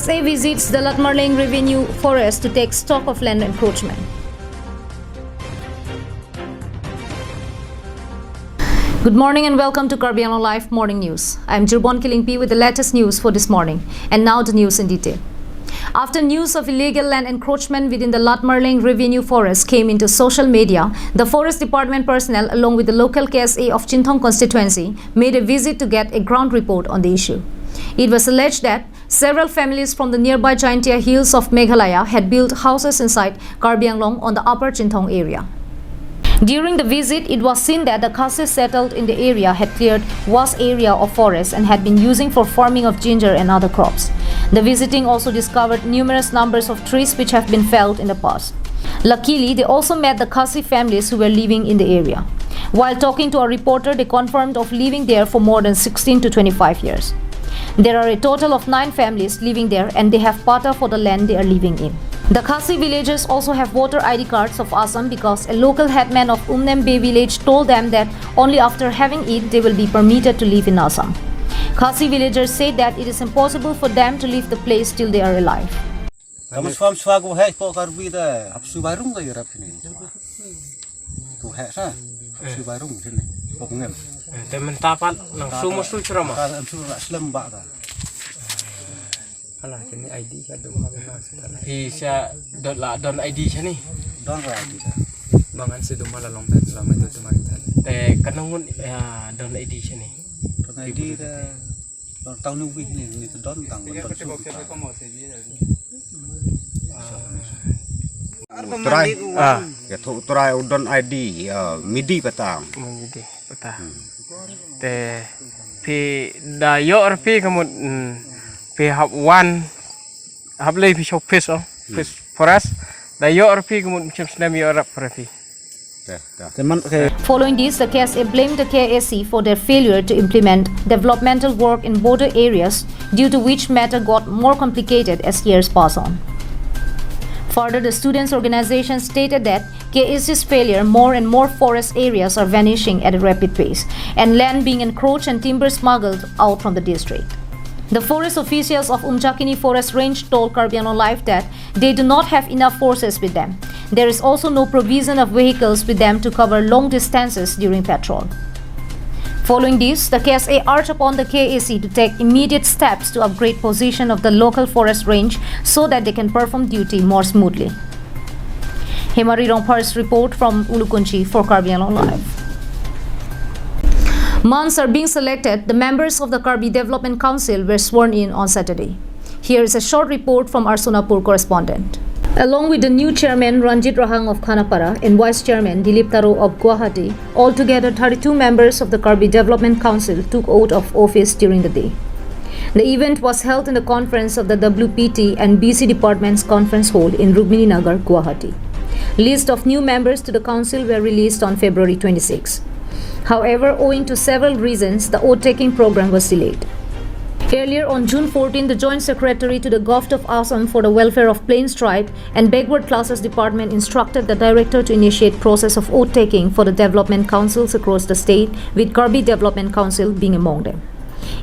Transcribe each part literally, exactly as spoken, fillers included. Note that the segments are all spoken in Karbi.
K S A visits the Latmarleng Revenue Forest to take stock of land encroachment. Good morning and welcome to Karbi Anglong Live Morning News. I'm Jirbon Killingpi with the latest news for this morning. And now the news in detail. After news of illegal land encroachment within the Latmarleng Revenue Forest came into social media, the Forest Department personnel along with the local K S A of Chinthong constituency made a visit to get a ground report on the issue. It was alleged that several families from the nearby Jaintia Hills of Meghalaya had built houses inside Karbi Anglong on the Upper Chinthong area. During the visit, it was seen that the Khasi settled in the area had cleared vast area of forest and had been using for farming of ginger and other crops. The visiting also discovered numerous numbers of trees which have been felled in the past. Luckily, they also met the Khasi families who were living in the area. While talking to a reporter, they confirmed of living there for more than sixteen to twenty-five years. There are a total of nine families living there and they have patta for the land they are living in. The Khasi villagers also have voter I D cards of Assam because a local headman of Umnembe village told them that only after having it they will be permitted to live in Assam. Khasi villagers said that it is impossible for them to leave the place till they are alive. Kamu suam suagu hai po Karbi ta. Apsu barung ka yurap sini. Tu hai sa. Apsu barung sini. Pokngem. Temen tapat langsung masuk ceramah. Ka ansu rak slem ba ka. Ala kini I D ka dum ha bena sa. Hi sa don la don I D sini. Don la I D ka. Mangan si dum la long dan la mai tu teman tan. Te kanungun ya don I D sini. Don I D ka. Don tang ni wih ni ni tu don tang don su. Try. Ah. Ya thu try u don I D, ah, midi patang. Midi patang. Te phi da yo arpi kamut, mm, phi hap one, hap lei phi shop fish, oh, fish forest. Da yo arpi kamut mchem snem yo rap arpi. Te, te. Teman ke. Following this, the K S A blamed the K A C for their failure to implement developmental work in border areas, due to which matter got more complicated as years pass on. Further, the students' organization stated that K A C's failure, more and more forest areas are vanishing at a rapid pace, and land being encroached and timber smuggled out from the district. The forest officials of Umjakini Forest Range told Karbi Anglong Live that they do not have enough forces with them. There is also no provision of vehicles with them to cover long distances during patrol. Following this, the K S A urged upon the K A C to take immediate steps to upgrade position of the local forest range so that they can perform duty more smoothly. Hemari Rongphar's report from Ulukunchi for Karbi Anglong Live. Months are being selected, the members of the Karbi Development Council were sworn in on Saturday. Here is a short report from our Sonapur correspondent. Along with the new chairman Ranjit Rahang of Khanapara and vice chairman Dilip Taro of Guwahati, altogether thirty-two members of the Karbi Development Council took oath of office during the day. The event was held in the conference of the W P T and B C departments conference hall in Rukmini Nagar, Guwahati. List of new members to the council were released on February twenty-six. However, owing to several reasons, the oath-taking program was delayed. Earlier on June fourteen, the Joint Secretary to the Govt of Assam for the Welfare of Plains Tribe and Backward Classes Department instructed the director to initiate process of oath-taking for the development councils across the state, with Karbi Development Council being among them.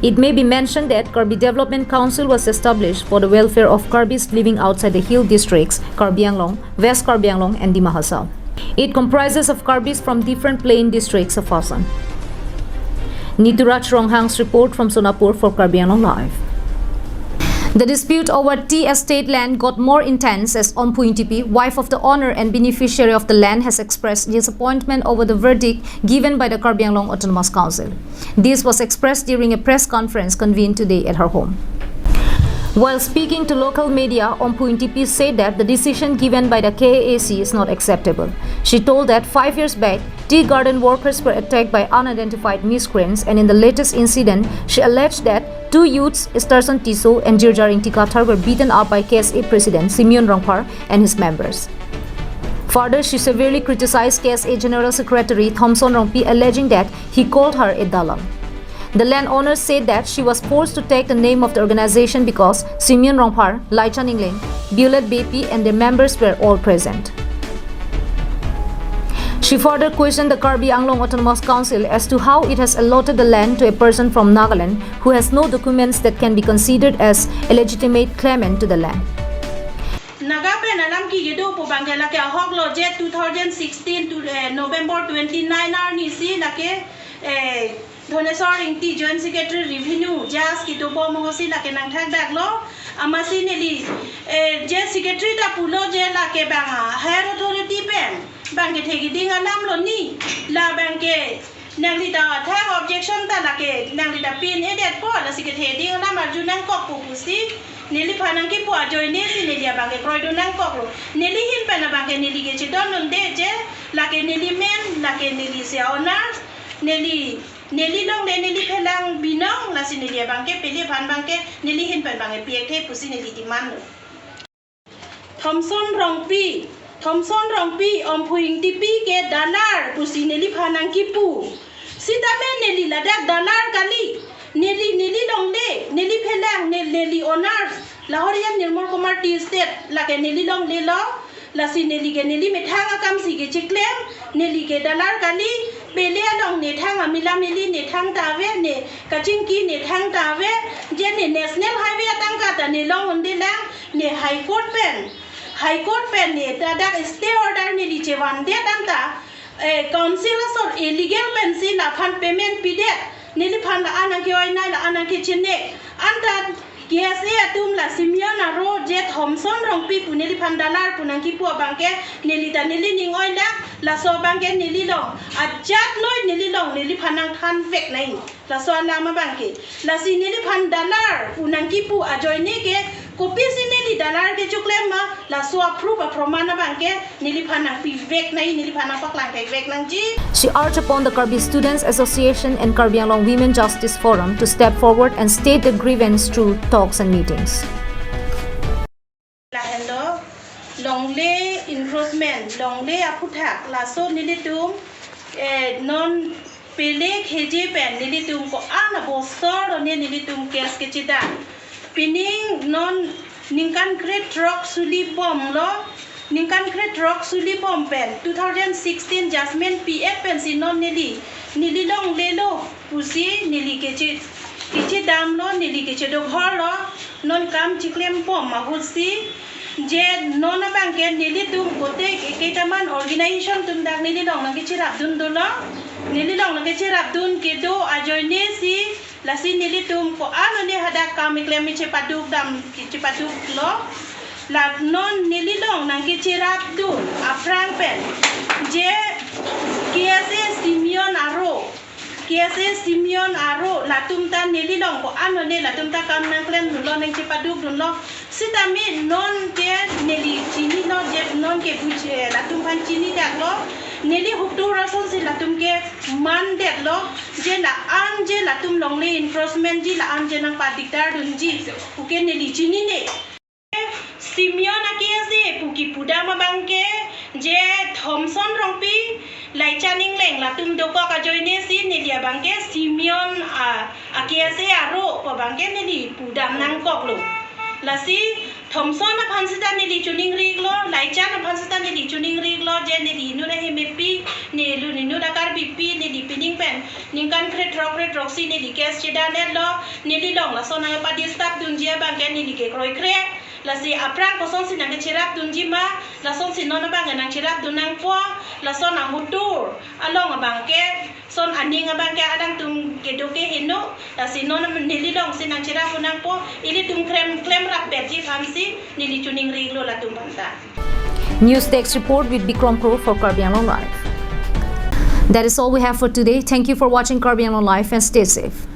It may be mentioned that Karbi Development Council was established for the welfare of Karbis living outside the hill districts, Karbi Anglong, West Karbi Anglong and Dima Hasao. It comprises of Karbis from different plain districts of Assam. Nituraj Ronghang's report from Sonapur for Karbi Anglong Live. The dispute over tea estate land got more intense as Omphu Ingtipi, wife of the owner and beneficiary of the land, has expressed disappointment over the verdict given by the Karbi Anglong Autonomous Council. This was expressed during a press conference convened today at her home. While speaking to local media, Omphu Ingtipi said that the decision given by the K A C is not acceptable. She told that five years back, tea garden workers were attacked by unidentified miscreants, and in the latest incident, she alleged that two youths, Starson Tisso and Jirjar Ingtikathar, were beaten up by K S A President Simeon Rongphar and his members. Further, she severely criticized K S A General Secretary Thomson Rongpi, alleging that he called her a dalal. The landowner said that she was forced to take the name of the organization because Simeon Rongphar, Laichan Engleng, Violet Beypi and their members were all present. She further questioned the Karbi Anglong Autonomous Council as to how it has allotted the land to a person from Nagaland who has no documents that can be considered as a legitimate claimant to the land. Naga pen alam kedo pu abangke lake ahok lo je two thousand sixteen to, eh, November twenty-nine arni si lake, eh, Dhoneswar Ingti Joint Secretary Revenue J S kedo bom ahut si lake nangthakdak lo. Amatsi neli, eh, je secretary ta pulo je lake abang a higher authority pen abangke thekiding alam lo ni, la abangke nangli ta thang objection ta lake nangli ta pin-edetpo, lasi ketheding alam arju nangkok pu pusi neliphan nangkipu ajoine si neli abangke kroidun nangkok lo. Neli ahin pen abangke neli kechedondunde je lake neli men, lake neli si owner, neli, neli longle, neli phelang binong, lasi neli abangke pele aphan abangke neli ahin pen abangke pi-ekthe pusi neli demand lo. Thomson Rongpi, Thomson Rongpi, Omphu Ingtipi ke dalar pusi neliphan nangkipu. Sitame neli ladak dalar kali, neli, neli longle, neli phelang, ne-, neli owners, lahorian Nirmal Kumar Tea Estate, lake neli longle lo, lasi neli ke neli methang akam si kecheklem, neli ke dalar kali, pele along ne thang amila mili ne thangta ave, ne kachingki ne thangta ave, je ne National Highway atangka ta ne long-unde lang, ne High Court pen, High Court pen ne ta dak stay order neli chevandet anta, eh, council asor illegal pensi laphan payment pidet, neliphan la-an nangke-oinei, la-an nangkechine, anta K S A atum la Simeon aro je Thomson Rongpi pu neliphan dalar pu nangkipu abangke neli ta neli ning-oidak, laso abangke neli long, ajat noi neli long, neliphan nangthanvek nai. Laso alam abangke. Lasi neliphan dalar pu nangkipu ajoine ke, kopisi neli dalar kechoklem ma, laso a-proof aproman abangke neliphan nangpivek nai, neliphan nangpaklangpekvek nangji. She urged upon the Karbi Students Association and Karbi Anglong Women Justice Forum to step forward and state the grievance through talks and meetings. Lahenlo, longle encroachment, longle aphuthak, laso nelitum, eh, non pele kheje pen nelitum ko-an abosor ne nelitum case kechedam. Pining non ningkan krethrok suli bomlo, ningkan krethrok suli bom pen two thousand sixteen judgment pi-et pensi non neli, neli longlelo pusi neli keche, kechedamlo, neli kechedok horlo, non kam cheklem bom ahutsi, je non abangke nelitum kote ke, keitaman organization atum dak neli long nangkecherapdun dolo, neli long nangkecherapdun kedo ajoine si, lasi nelitum ko-an ne hadak kam keklem chepaduk dam, chepaduklo. La non neli long nangkecherapdun aphrang pen je K S A Simeon aro, K S A Simeon aro latum ta neli long ko-an ne latum ta kam nangklemdunlo, nangchepadukdunlo. Sitame non ke neli chinilo, je non ke buj-, eh, latum aphan chinidaklo. Neli hutur asonsi latum ke mandetlo. Je la-an je latum longle encroachment ji la-an je nangpadikdardunji pu ke neli chinine. Simeon a-K S A pu kipudam abangke je Thomson Rongpi, Laichan Engleng latum dokok ajoine si neli abangke Simeon a, a-K S A aro pu abangke neli pudam nangkoklo. Lasi Thomson aphan seta neli choningri-iklo, Laichan aphan seta neli choningri-iklo, je neli inut ahem epi, neli inut a-Karbipi, neli pining pen ningkan krethrok krethrok si neli case chedan-etlo, neli long lason nangpadisturbdunji abangke neli ke kroikre. Lasi aphrang kosonsi nangkecherapdunji ma, lasonsi non abangke nangcherapdun nangpo, lason ahutur along abangke, son aning abangke alangtum kedo ke heno, lasi non neli longsi nangcherapdun nangpo, ilitum klem, klemrapbetji aphansi neli choningri-iklo latum aphanta. News Desk Report with Bikram Kro for Karbi Anglong Live. That is all we have for today. Thank you for watching Karbi Anglong Live and stay safe.